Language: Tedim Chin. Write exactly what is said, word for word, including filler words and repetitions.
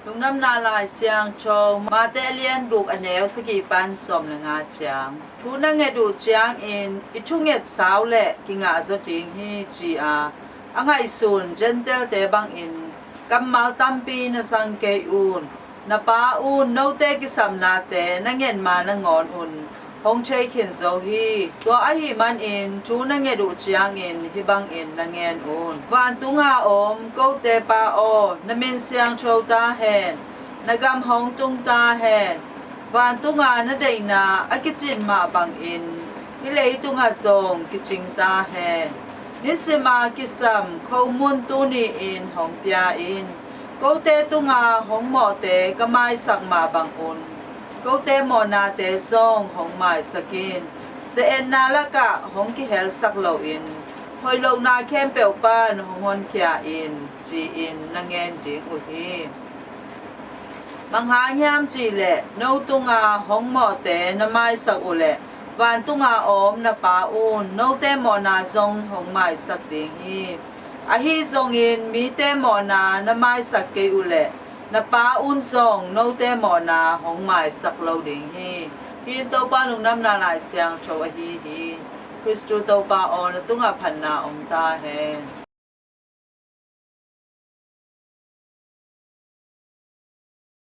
Lungdamna Lai Siangtho, Mate a lian guk, a neu sagih pan sawm le nga ciang. Thu na nget uh ciangin i thunget sau le kingah zaw ding hi, ci-a a ngaihsun Gentile-te bangin kammal tampi na zang kei un. Na Pa un note kisapnate na nget ma nangawn un hong thei khin zo hi. Tua ahih manin thu na nget uh ciangin hih bangin na ngen un: Vantunga om kote Pa aw, na min siangtho ta hen. Na gam hong tung ta hen. Vantunga na deihna a kicin mah bangin hih leitungah zong kicing ta hen. Nisima kisam khomun tuni-in hong pia in. Kote tunga hong mawhte ka maisak mah bangun kote mawhnate zong hong maisak in. Ze-etna lakah hong kihelsak loin hoih lohna khempeuh pan hong honkhia in, ci-in na ngen ding uh hi. Bang hang hiam cih leh no tunga hong mawhte na maisak uh leh vantunga om na Pa un note mawhna zong hong maisak ding hi. Ahi zongin mite mawhna na maisak kei uh leh na Pa un zong note mawhna hong maisak lo ding hi. Hih in Topa Lungdamna Lai Siangtho ahi hi. Khristu Topa aw, na tungah phatna om ta hen.